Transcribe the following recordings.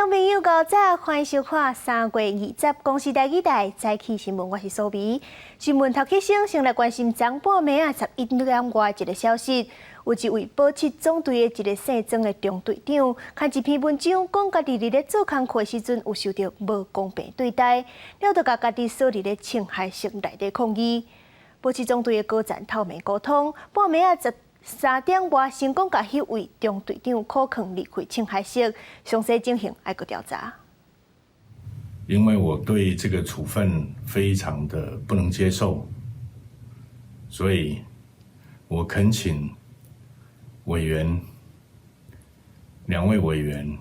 眾朋友，午早，歡迎收看3月20公視台語台早起新聞，我是蘇美。新聞頭起先，先來關心昨半暝仔11點外一個消息，有一位保七總隊的一個姓曾的中隊長，刊一篇文章，講家己佇咧做工課時陣有受著無公平對待，了就共家己鎖佇咧清海室內底抗議。保七總隊的高層透明溝通，半暝仔13點外成功共彼位中隊長扣銬離開清海室，詳細情形愛閣調查。因為我對這個處分非常的不能接受，所以我懇請委員，兩位委員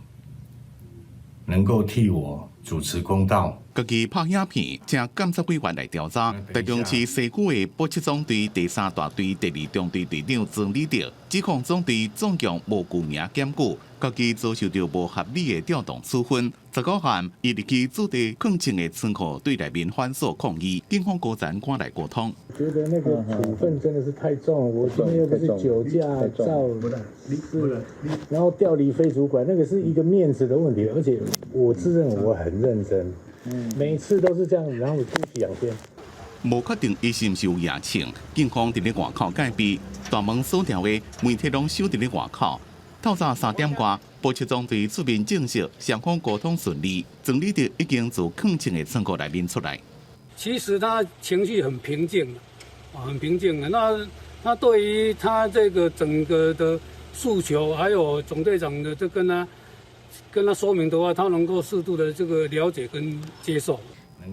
能夠替我主持公道。家己拍影片，請監察委員來調查。台中市西區的保七總隊第三大隊第二中隊隊長曾禮德指控總隊總共無具名檢舉，家己遭受著無合理的調動處分。19號，伊入去駐地囥銃的倉庫對內面反鎖抗議，警方高層趕來溝通。覺得那個處分真的是太重，我今天又不是酒駕肇事，然後調離非主管，那個是一個面子的問題，而且我自認我很認真。每次都是這樣，然後休息2天。無確定伊是毋是有夜槍，警方佇咧外口戒備，大門鎖牢的，媒體攏守佇咧外口。透早3點外，保七總隊出面證實，雙方溝通順利，曾禮德已經自囥銃的倉庫內面出來。其實他情緒很平靜，啊，很平靜的。那他對於他這個整個的訴求，還有總隊長的這跟他說明的話，他能夠適度的這個了解跟接受。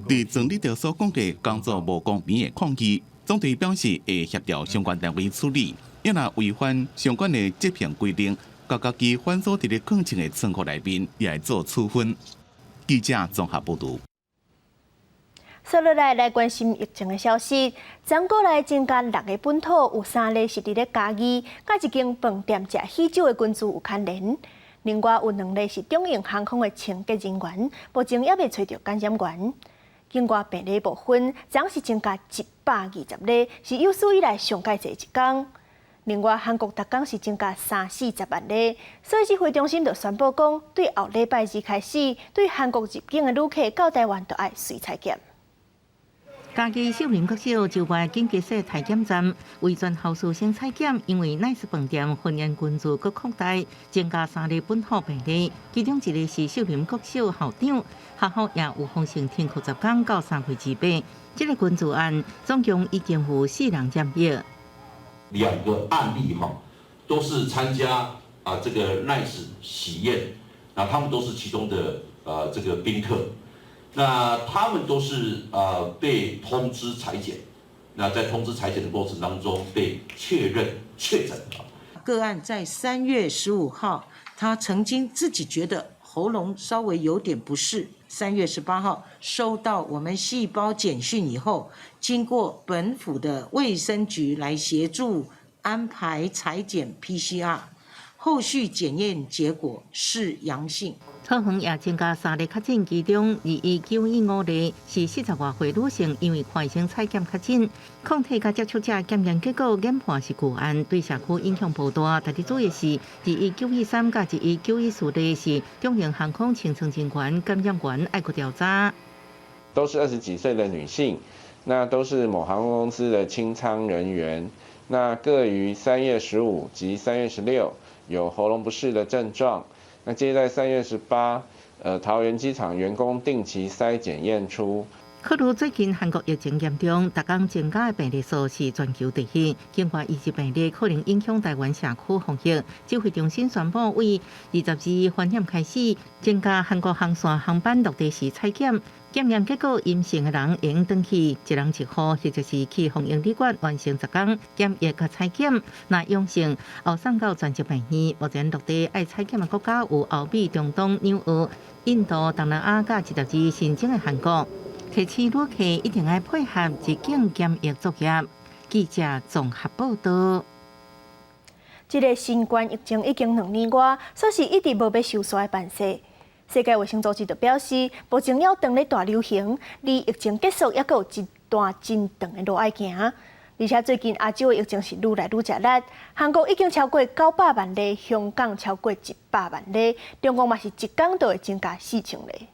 對曾禮德所講的工作無公平的抗議，總隊表示會協調相關單位處理，若違反相關的執行規定，共家己反鎖佇咧囥銃的倉庫內面，也會做處分。記者綜合報導。接落來來關心疫情的消息，昨過來增加六个本土，有三例是佇咧嘉義，佮一間飯店食喜酒的群聚有牽連。另外有兩例是長榮航空的清潔人員，目前猶未揣著感染源。境外病例部分，昨是增加120例，是有史以來上蓋濟一工。另外，韓國逐工是增加三四十萬例，所以指揮中心就宣布講，對後禮拜二開始，對韓國入境的旅客到台灣都愛隨採檢。嘉義秀林國小就外緊急設採檢站，為全校師生採檢，因為 Nice 飯店婚宴群聚閣擴大，增加三例本土病例，其中一个是秀林國小校長，學校也有封城停課10工到3月28。這个群聚案總共已經有四人染疫。兩個案例哈，都是參加啊這個 Nice 喜宴，那他們都是其中的這個賓客。那他們都是被通知採檢，那在通知採檢的過程當中被確認確診。個案在3月15號，他曾經自己覺得喉嚨稍微有點不適。3月18號收到我們細胞簡訊以後，經過本府的衛生局來協助安排採檢 PCR，後續檢驗結果是陽性。桃園也增加三例確診，其中21915例是40外歲女性，因為看醫生採檢確診，抗體佮接觸者檢驗結果研判是舊案，對社區影響無大。特別注意是21913佮21914例是長榮航空清倉人員感染源，愛閣調查。都是20幾歲的女性，那都是某航空公司的清倉人員，那各於3月15及3月16有喉嚨不適的症狀。那接在3月18，桃園機場員工定期篩檢驗出。考慮最近韓國疫情嚴重，逐工增加的病例數是全球第一。境外移入病例可能影響台灣社區防疫。指揮中心宣布，為22發現開始增加韓國航線航班落地時採檢，檢驗結果陰性的人會用轉去一人一戶，或者是去防疫旅館完成10工檢疫佮採檢。若陽性，後送到專責病院。目前落地愛採檢的國家有歐美、中東、紐澳、印度、東南亞佮22新增的韓國。提醒旅客一定愛配合入境檢疫作業。記者綜合報道。這个新冠疫情已經2年外，煞是一直無欲收煞的範勢。世界衛生組織就表示，目前猶當咧大流行，離疫情結束猶閣有一段真長的路愛行。而且最近亞洲的疫情是愈來愈食力，韓國已經超過900萬例，香港超過100萬例，中國嘛是一工就會增加4000例。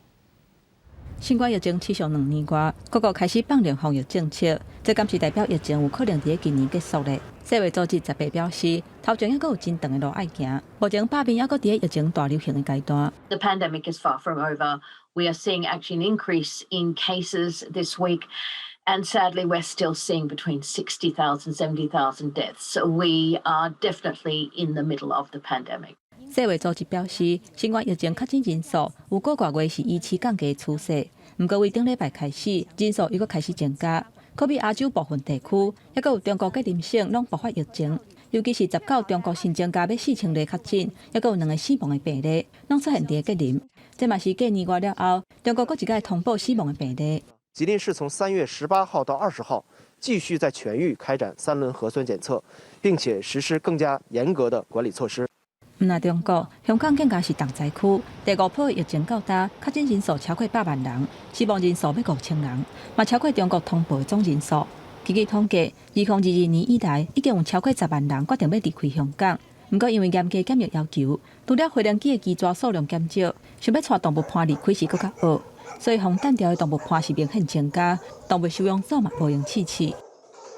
新冠疫情持續2年外，各國開始放寬防疫政策，這敢是代表疫情有可能佇今年結束咧？世衛組織18表示，頭前猶閣有真長的路愛行，目前百病猶閣佇疫情大流行的階段。 The pandemic is far from over. We are seeing actually an increase in cases this week. And sadly, we're still seeing between 60,000, 70,000 deaths. So we are definitely in the middle of the pandemic. 世衛組織表示，新冠疫情確診人數有幾個月是維持降低趨勢，毋過為頂禮拜開始，人數又閣開始增加。可比亞洲部分地區，猶閣有中國吉林省攏爆發疫情，尤其是19中國新增加欲4000例確診，猶閣有兩個死亡的病例，攏出現佇吉林。這嘛是繼年外了後，中國閣一擺通報死亡的病例。吉林市從3月18號到20號，繼續在全域開展三輪核酸檢測，並且實施更加嚴格的管理措施。毋但中國，香港更加是重災區。第五波疫情到今，確診人數超過百萬人，死亡人數欲5000人，嘛超過中國通報的總人數。根據統計，2022年以來，已經有超過10萬人決定欲離開香港。毋過因為嚴格檢疫要求，除了飛行機的機座數量減少，想欲帶動物伴離開是閣較惡，所以予彈掉的動物伴是明顯增加，動物收容所嘛無閒試試。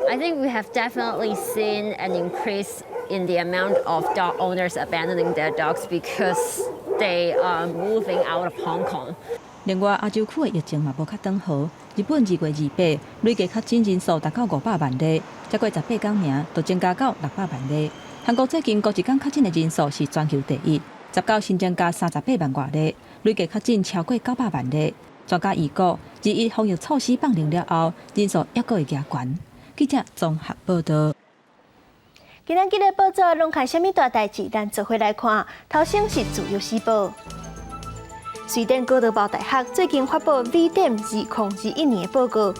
I think we have definitely seen an increase in the amount of dog owners abandoning their dogs because they are moving out of Hong Kong. 另外，亞洲區的疫情嘛無較轉好，日本2月28累計確診人數達到500萬例，才過18工爾就增加到600萬例。韓國最近閣一工確診的人數是全球第一，19新增加38萬外例，累計確診超過900萬例。專家預估，21防疫措施放寬了後，人數猶閣會加懸。記者綜合報道。今仔日的報紙攏看啥物大代誌？咱做伙來看。頭先是自由時報。瑞典哥德堡大學最近發布 V 點2021年的報告，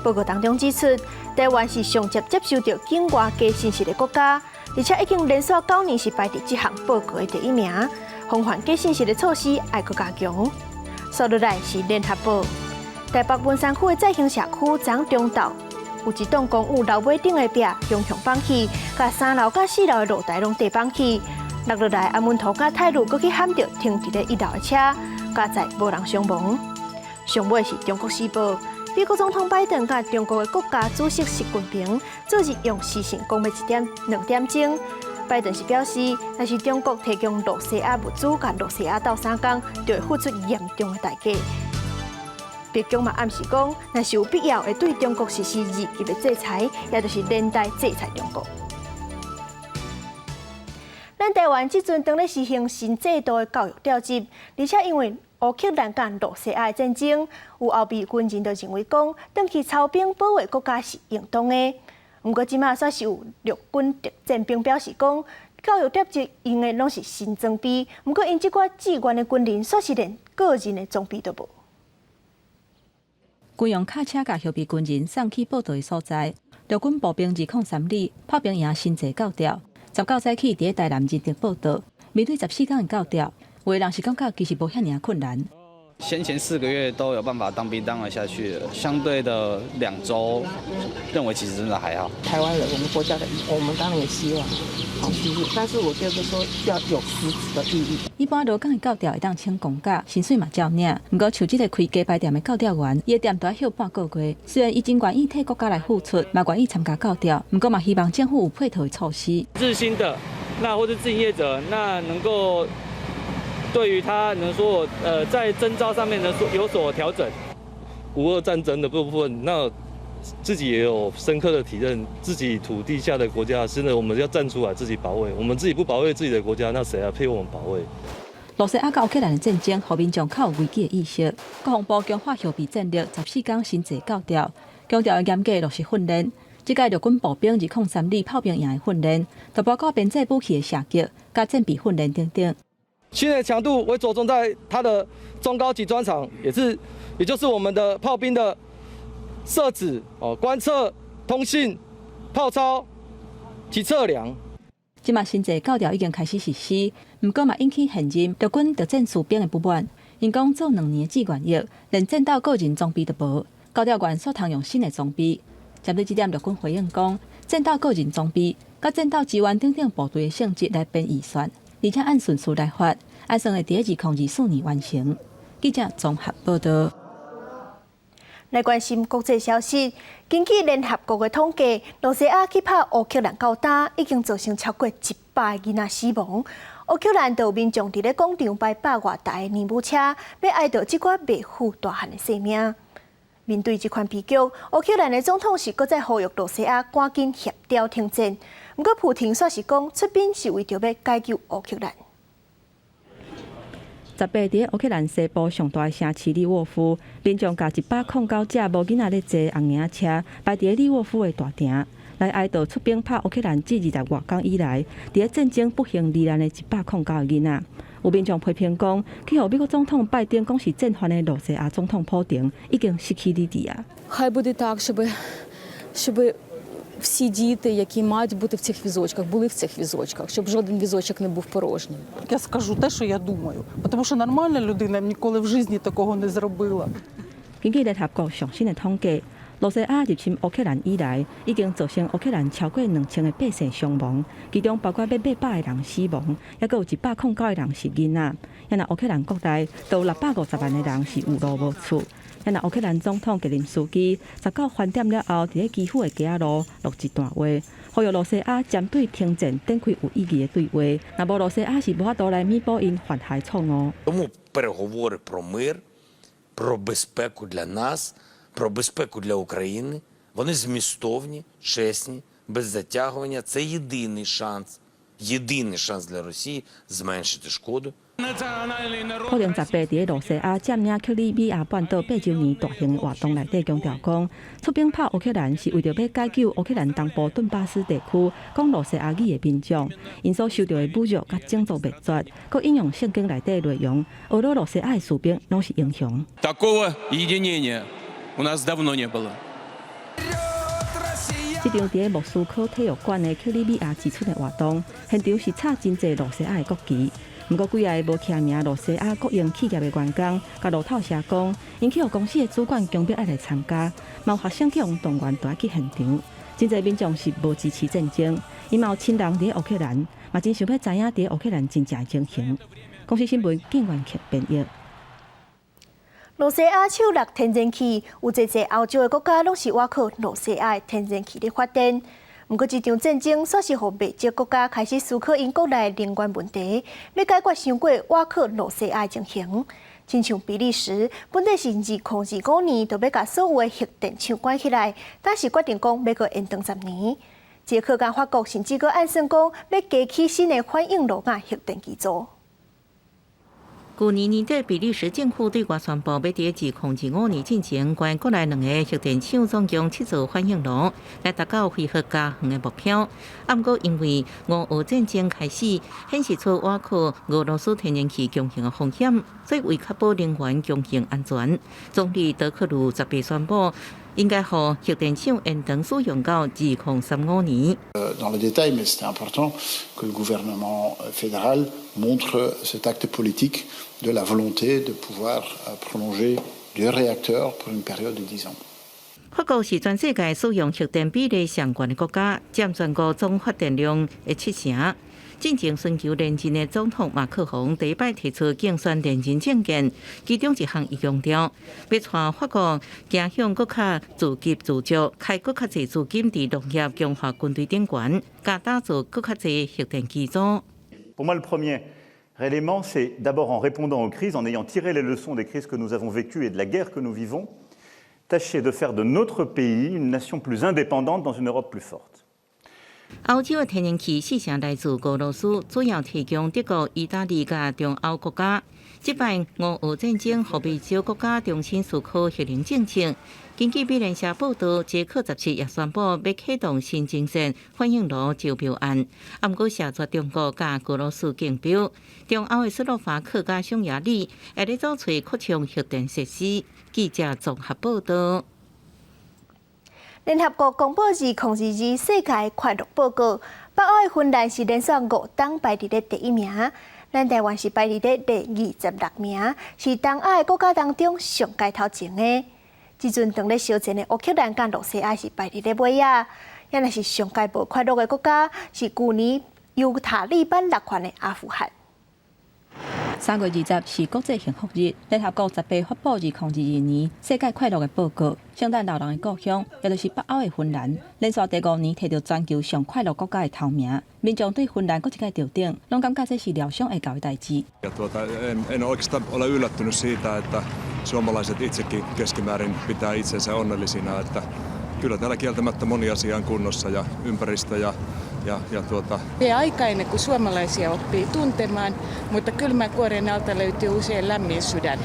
報告當中指出，台灣是上濟接收著境外假信息的國家，而且已經連續9年是排佇這項報告的第一名。防範假信息的措施愛閣加強。紲落來是聯合報，台北文山區的再興社區昨中晝有一棟公寓樓尾頂的壁強強崩去，共三樓佮四樓的露台攏硩崩去。落落來，阿門圖佮泰魯閣去撼著停佇咧一樓的車，佳哉無人傷亡。上尾是中國時報，美國總統拜登佮中國的國家主席習近平昨日用視訊講欲一點兩點鐘。拜登是表示，若是中國提供露西亞物資，佮露西亞鬥相共，就會付出嚴重的代價。白宮嘛暗示講，若是有必要，會對中國實施二級的制裁，也就是連帶制裁中國。咱台灣這陣當咧實行新制度的教育調職，而且因為烏克蘭佮露西亞的戰爭，有後備軍人就認為講，轉去操兵保衛國家是應當的。毋過這馬煞是有陸軍特戰兵表示講，教育調職用的攏是新裝備，毋過𪜶這寡志願的軍人，煞是連個人的裝備都無。軍用卡車共後備軍人送去報到的所在，陸軍步兵203旅炮兵營新制教調，19早起佇台南入營報到，面對14工的教調，有的人是感覺其實無遐爾困難。先前4個月都有辦法當兵當了下去，相對的2週，認為其實真的還好。台灣人，我們國家的，我們當然也希望，好，其實，但是我覺得說要有實質的意義。一般勞工的教調會當請公假，薪水嘛照領。毋過像這個開雞排店的教調員，伊的店都愛歇半個月。雖然伊真願意替國家來付出，嘛願意參加教調，毋過嘛希望政府有配套的措施。自薪的，那或者自營業者，那能夠對於他能說，在徵召上面能說有所調整。烏俄戰爭的部分，那自己也有深刻的體認，自己土地下的國家，真的我們要站出來自己保衛。我們自己不保衛自己的國家，那誰來替我們保衛？露西亞佮烏克蘭的戰爭，予民眾較有危機的意識。國防部強化後備戰力，14工新制教調，強調嚴格落實訓練。這屆陸軍步兵203旅炮兵營的訓練，就包括編制武器的射擊、佮戰備訓練等等。訓練強度會著重在它的中高級專長，也就是我們的炮兵的射指、哦觀測、通信、炮操及測量。這馬新制教調已經開始實施，毋過嘛引起現任陸軍特戰士兵的不滿。𪜶講做2年志願役，連戰鬥個人裝備都無，教調員煞通用新的裝備。針對這點，陸軍回應講，戰鬥個人裝備、佮戰鬥支援等等部隊的性質來編預算，而且按順序來發，按算會佇2024年完成。記者綜合報道。來關心國際消息，根據聯合國的統計，羅西亞去拍烏克蘭到今，已經造成超過100個囡仔死亡。烏克蘭就有民眾佇咧廣場擺百外台的母車，欲哀悼這寡袂赴大漢的性命。面對這款悲劇，烏克蘭的總統是閣再呼籲羅西亞趕緊協調停戰。毋過普廷煞是講出兵是為著欲解救烏克蘭。 18佇烏克蘭西部上大城市利沃夫，民眾共109架無囡仔咧坐紅嬰車擺佇利沃夫的大埕，來哀悼出兵拍烏克蘭自20外工以來，佇戰爭不幸罹難的109個囡仔。有民眾批評講，去予美國總統拜登講是戰犯的羅西亞總統普廷已經失去理智啊！ Хай буде так, щоб всі діти, які мають бути в цих візочках, були в цих візочках, щоб жоден візочок не був порожнім. Я скажу те, що я думаю, тому що нормальна людина ніколи в житті такого не зробила. 根據聯合國上新的統計，羅西亞入侵烏克蘭以來，已經造成烏克蘭超過2000個百姓傷亡，其中包括欲800個人死亡，猶閣有109個人是囡仔。若烏克蘭國內都有650萬個人是有路無厝。若烏克蘭總統澤連斯基19翻點了後，佇咧基輔的街仔路錄一段話，呼籲羅西亞針對停戰展開有意義的對話。若無羅西亞是無法度來彌補𪜶犯下錯誤。 Тому переговори про мир, про безпеку для нас, про безпеку для України, вони змістовні, чесні, без затягування. Це єдиний шанс для Росії зменшити шкоду. 普丁18佇咧羅西亞佔領克里米亞半島8週年大型活動內底強調講，出兵拍烏克蘭是為著欲解救烏克蘭東部頓巴斯地區講羅西亞語的民眾，𪜶所受著的侮辱佮種族滅絕，閣引用聖經內底內容，呵咾羅西亞的士兵攏是英雄。 Такого единения у нас давно не было。這場佇咧莫斯科體育館的克里米亞之春的活動，現場是插真濟羅西亞的國旗。毋過幾个無簽名羅西亞國營企業的員工，共路透社講，𪜶去予公司的主管強迫愛來參加，嘛有學生去予動員帶去現場。真濟民眾是無支持戰爭，𪜶嘛有親人佇咧烏克蘭，嘛真想欲知影佇咧烏克蘭真正的情形。公視新聞警員劇編譯。羅西亞手掠天然氣，有濟濟歐洲的國家攏是倚靠羅西亞的天然氣咧發電。毋過，這場戰爭煞是予袂少國家開始思考𪜶國內能源問題，欲解決傷過倚靠羅西亞的情形。親像比利時，本底是2025年就欲共所有的核電廠關起來，但是決定講欲閣延長10年。捷克佮法國甚至閣按算講欲加起新的反應爐佮核電機組。舊年年底，比利時政府對外宣布，欲佇2025年進前關國內兩个核電廠總共七座反應爐，來達到非核家園的目標。啊，毋過因為俄烏戰爭開始，顯示出倚靠俄羅斯天然氣供應的風險，所以為確保能源供應安全，總理德克魯18宣布，應該予核電廠延長使用到2035年。 Dans le détail, mais c'était important que le gouvernement fédéral montre cet acte politique de la volonté de pouvoir prolonger deux réacteurs pour une période de 10 ans. 法國是全世界使用核電比例上懸的國家，佔全國總發電量的七成。進前尋求連任的總統馬克宏第一擺提出競選連任政見，其中一項伊強調，欲帶法國走向閣較自給自足，開閣較濟資金佇農業強化軍隊頂懸，佮打造閣較濟核電機組。 Pour moi, le premier élément, c'est d'abord en répondant aux crises, en ayant tiré les leçons des crises que nous avons vécues et de la guerre que nous vivons, tâcher de faire de notre pays une nation plus indépendante dans une Europe plus forte. 歐洲的天然氣四成來自俄羅斯，主要提供德國、意大利佮中歐國家。這擺俄烏戰爭，予袂少國家重新思考核能政策。根據美聯社報導，捷克17也宣布欲啟動新增設反應爐招標案，啊，毋過謝絕中國佮俄羅斯競標。中歐的斯洛伐克佮匈牙利會咧組揣擴充核電設施。記者綜合報導。聯合國公布2022世界快樂報告，北歐的芬蘭是連續5冬排佇咧第一名，咱台灣是排佇咧第26名，是東亞的國家當中上蓋頭前的。這陣當咧相戰的烏克蘭佮羅西亞是排佇咧尾仔，也若是上蓋無快樂的國家是舊年由塔利班奪權的阿富汗。3月20是國際幸福日，聯合國18發布2022年世界快樂的報告。聖誕老人的故鄉，也就是北歐的芬蘭，連續第五年摕著全球上快樂國家的頭名。民眾對芬蘭閣一擺著頂，攏感覺這是料想會到的代誌。 Ja tuota, en, en oikeastaan ole yllättynyt siitä, että suomalaiset itsekin keskimäärin pitää itsensä onnellisina, että kyllä täällä kieltämättä moni asia on kunnossa ja ympäristö ja, ja, ja tuota... Vie aika ennen kuin suomalaisia oppii tuntemaan, mutta kylmän kuoren alta löytyy usein lämmin sydän.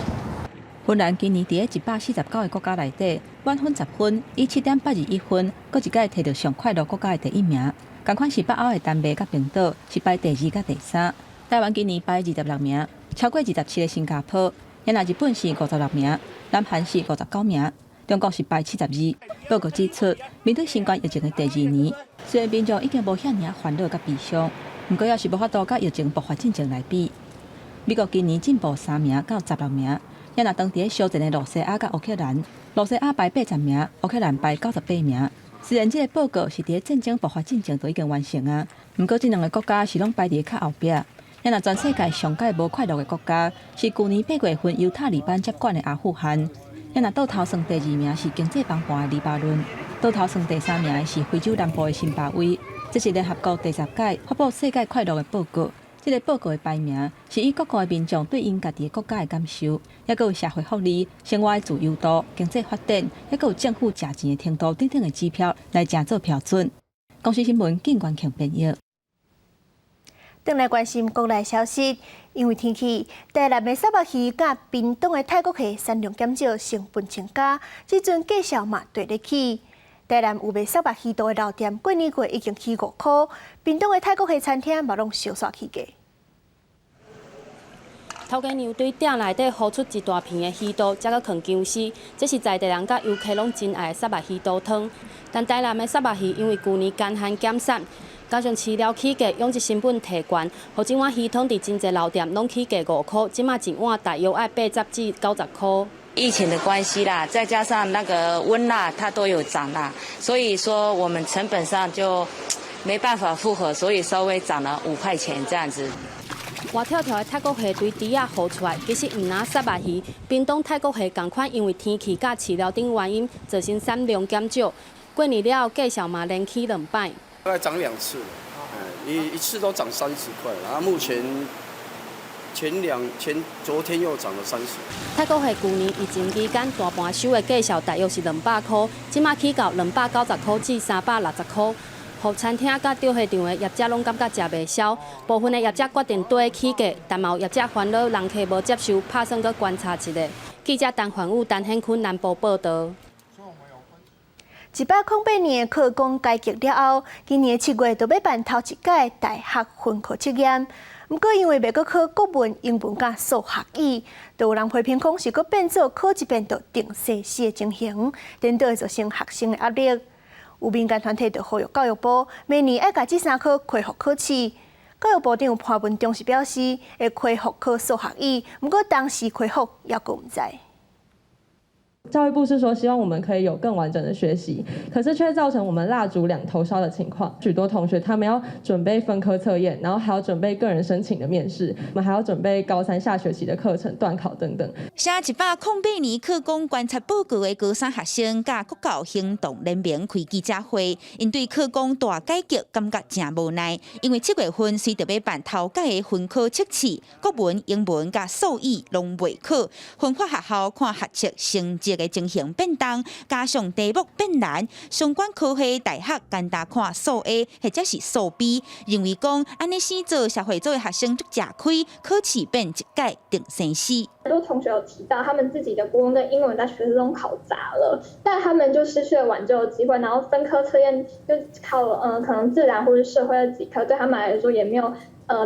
芬蘭今年佇149個國家內底，滿分10分，以7.821分，閣一擺摕著上快樂國家的第一名。仝款是北歐的丹麥佮冰島，是排第二佮第三。台灣今年排26名，超過27個新加坡。若日本是56名，南韓是59名，中國是排72。報告指出，面對新冠疫情的第二年，雖然民眾已經無遐爾仔煩惱佮悲傷，毋過猶是無法度佮疫情爆發進前來比。美國今年進步3名到16名。也若當佇咧相戰的羅西亞佮烏克蘭，羅西亞排80名，烏克蘭排98名。雖然這個報告是佇咧戰爭爆發進前就已經完成啊，毋過這兩個國家是攏排佇較後壁。也若全世界上蓋無快樂的國家，是舊年8月份由塔利班接管的阿富汗。也若倒頭算第二名是經濟崩盤的黎巴嫩，倒頭算第三名的是非洲南部的辛巴威。這是聯合國第10屆發布世界快樂的報告。這個報告的排名是以各國的民眾對𪜶家己的國家的感受，抑閣有社會福利、生活的自由度、經濟發展，抑閣有政府食錢的程度等等的指標來成做標準。公視新聞警官強編譯。轉來關心國內消息，因為天氣，台南的虱目魚佮屏東的泰國蝦產量減少，成本增加，這陣價數嘛綴咧起。台南有賣虱目魚肚的老店，過年過已經起5箍，屏東的泰國蝦餐廳嘛攏相紲起價。頭家娘對鼎內底呼出一大片的魚肚，才閣囥薑絲，這是在地人佮遊客攏真愛的虱目魚肚湯。但台南的虱目魚因為舊年乾旱減產，加上飼料起價，養殖成本提懸，予這碗魚湯佇真濟老店攏起價5箍，這馬一碗大約愛80至90箍。疫情的關係啦，再加上那個溫蠟，它都有漲啦，所以說我們成本上就沒辦法負荷，所以稍微漲了5塊錢這樣子。活跳跳的泰國蝦對池仔呼出來，其實毋但虱目魚，屏東泰國蝦仝款，因為天氣佮飼料等原因，造成產量減少。過年了後，價數嘛連起兩擺。大概漲2次，一次都漲30塊，然後目前前兩前昨天又漲了三十。泰國蝦舊年疫情期間大盤收的價數大約是200箍，這馬起到290箍至360箍。予餐廳佮釣蝦場的業者攏感覺食袂消，部分的業者決定綴起價，但嘛有業者煩惱人客無接受，拍算閣觀察一下。記者陳焕武、陳顯坤南部報導。108年的課綱改革了後，今年7月就欲辦頭一屆大學分科測驗。毋過因為袂閣考國文、英文佮數學語，就有人批評講是閣變做考一遍就定生死的情形，顛倒會造成學生的壓力。有民間團體就呼籲教育部明年愛共這三科恢復考試。教育部長潘文忠是表示會恢復考數學語，毋過當時恢復猶閣毋知。教育部是說希望我們可以有更完整的學習，可是卻造成我們蠟燭兩頭燒的情況。許多同學他們要準備分科測驗，然後還要準備個人申請的面試，我們還要準備高三下學期的課程、段考等等。寫108年課綱觀察報告的高三學生，佮國教行動聯盟開記者會，𪜶對課綱大改革感覺誠無奈，因為7月份雖著欲辦頭屆的分科測試，國文、英文佮數語攏袂考，分發學校看學測成績的情形變動，加上題目變難，相關科系大學干焦看數 A 或者是數 B，認為講按呢生做社會組的學生足食虧，考試變一屆定生死。很多同學有提到，他們自己的國文跟英文在學測中考砸了，但他們就失去了挽救的機會，然後分科測驗就考了，可能自然或者社會的幾科，對他們來說也沒有。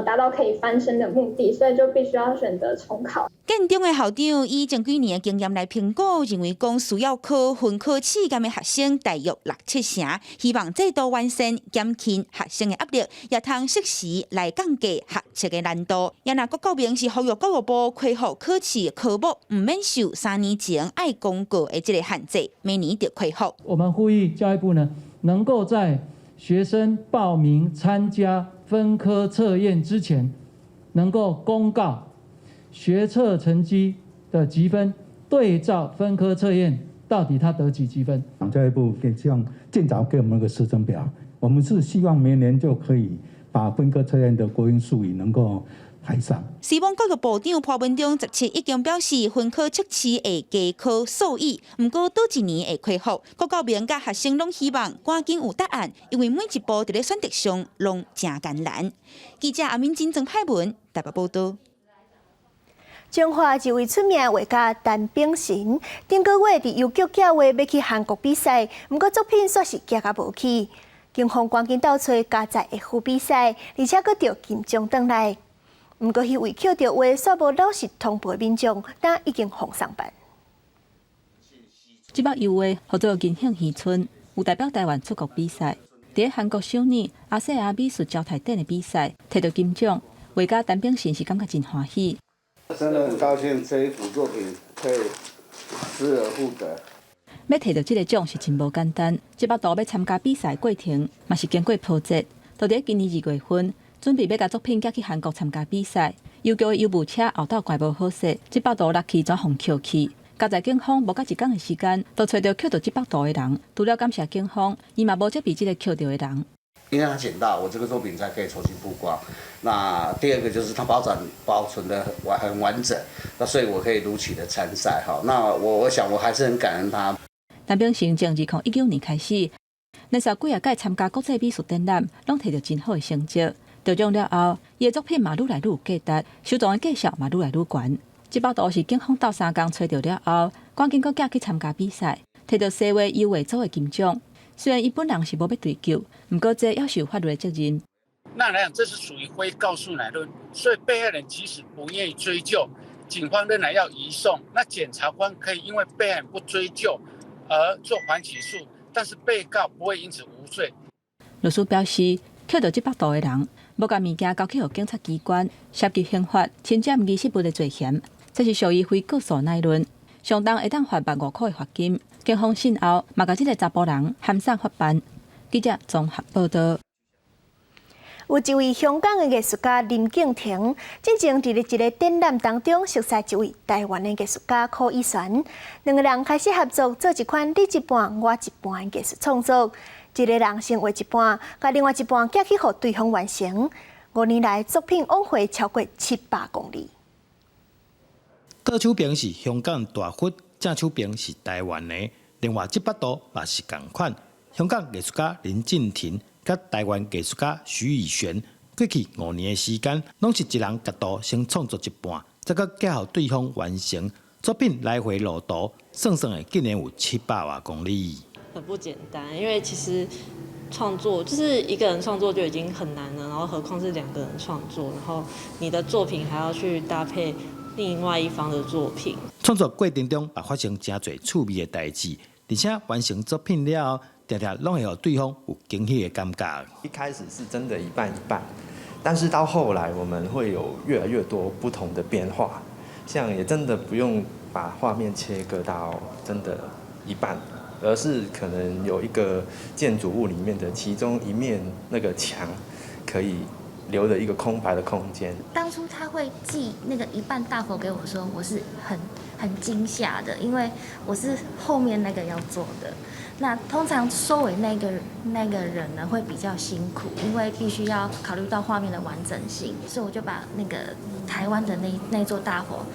達到可以翻身的目的，所以就必須要選擇重考。建中的校長以前幾年的經驗來評估，認為講需要考分科試驗的學生大約六七成，希望制度完善，減輕學生的壓力，也通適時來降低學測的難度。也若郭國明是呼籲教育部恢復考試科目，毋免受3年前愛公告的這个限制，明年就恢復。我們呼籲教育部呢，能夠在學生報名參加分科測驗之前，能夠公告學測成績的級分，對照分科測驗到底他得幾級分。教育部給希望盡早給我們個時程表，我們是希望明年就可以把分科測驗的國英數語能夠排上。希望教育部長潘文忠17已經表示，分科測試會加考數語，毋過佗一年會恢復。郭國明佮學生攏希望趕緊有答案，因為每一步佇咧選擇上攏誠艱難。記者阿敏金曾派文台北報道。彰化一位出名畫家陳炳成，頂個月佇郵局寄畫欲去韓國比賽，毋過作品煞是寄甲無去。警方趕緊鬥揣加載的副比賽，而且閣著金獎轉來。毋過，彼位抾著畫煞無老實通報的民眾，今已經予送辦。這幅油畫號做銀杏漁村，有代表台灣出國比賽，佇韓國首爾亞細亞美術交泰展的比賽，摕著金獎。畫家陳炳成是感覺真歡喜。真的很高興這一幅作品可以失而復得。欲摕著這個獎是真無簡單，這幅圖欲參加比賽過程嘛是經過波折。到佇今年2月份，準備欲共作品寄去韓國參加比賽，郵局的郵務車後斗蓋無好勢，這幅圖落去轉予抾去。佳哉警方無夠一工的時間，就揣著抾著這幅圖的人。除了感謝警方，伊嘛無責備這個抾著的人。因為他撿到我這個作品，才可以重新曝光。那第二個就是他保存保存得完很完整，那所以我可以如期的參賽。哈，那我想我還是很感恩他。陳炳成從2019年開始，連續幾仔屆參加國際美術展覽，攏摕著真好的成績。得獎了後，伊的作品嘛愈來愈有價值，收藏的價數嘛愈來愈懸。這幅圖是警方鬥三工揣著了後，趕緊閣寄去參加比賽，摕著西畫油畫組的金獎。雖然伊本人是無欲追究，毋過這猶是有法律的責任。那來講，這是屬於非告訴乃論，所以被害人即使不願意追究，警方仍然要移送。那檢察官可以因為被害人不追究而做緩起訴，但是被告不會因此無罪。律師表示，抾著這幅圖的人，無共物件交去予警察機關，涉及刑法侵佔藝術物的罪嫌，這是屬於非告訴乃論，上重會當罰15,000塊的罰金。警方訊後，嘛共這个查埔人函送法辦。記者綜合報道。有一位香港的藝術家林敬亭，進前佇咧一个展覽當中熟似一位台灣的藝術家柯以璇，兩个人開始合作做一款你一半我一半的藝術創作。一个人先畫一半，共另外一半寄去予對方完成。5年來，作品往回超過700公里。左手邊是香港大佛，正手邊是台灣的。另外，這幅圖嘛是仝款。香港藝術家林敬亭佮台灣藝術家許以璇，過去5年的時間，攏是一人共圖先創作一半，再閣寄予對方完成作品。來回路途算算的，竟然有700外公里。很不簡單，因為其實創作就是一個人創作就已經很難了，然後何況是兩個人創作，然後你的作品還要去搭配另外一方的作品。創作過程中，也發生誠濟趣味的代誌，而且完成作品了後，定定攏會予對方有驚喜的感覺。一開始是真的一半一半，但是到後來我們會有越來越多不同的變化，像也真的不用把畫面切割到真的一半，而是可能有一個建築物裡面的其中一面那個牆可以留的一個空白的空間。當初他會寄那個一半大佛給我說，我是很驚嚇的，因為我是後面那個要做的。那通常收尾那個人呢會比較辛苦，因為必須要考慮到畫面的完整性，所以我就把那個台灣的那座大佛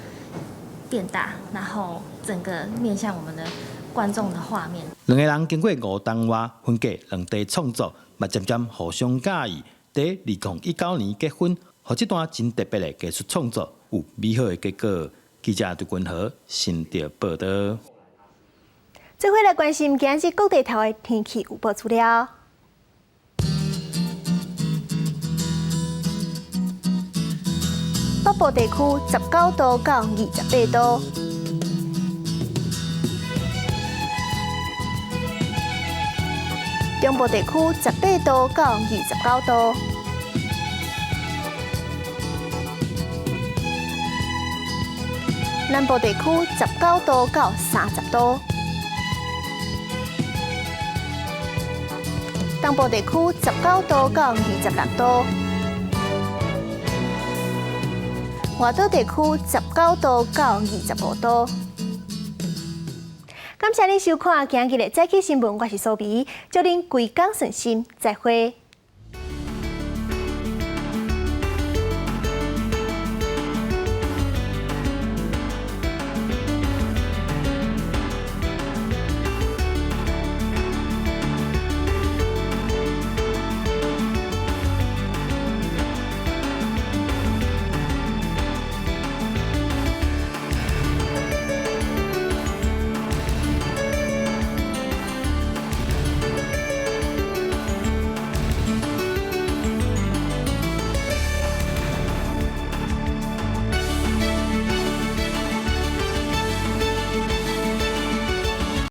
變大，然後整個面向我們的觀眾的畫面。兩个人經過5冬外，分隔兩地創作，嘛漸漸互相佮意。佇2019年結婚，予這段真特別的藝術創作有美好的結果。記者杜君和新竹報道。最後來關心今日各地頭的天氣預報資料。部地區19度到28度。中部地區18度到29度。南部地區19度到30度。東部地區19度到26度。外島地區19度到25度。感謝您收看今日的早起新聞，我是蘇美，祝您規工順心，再會。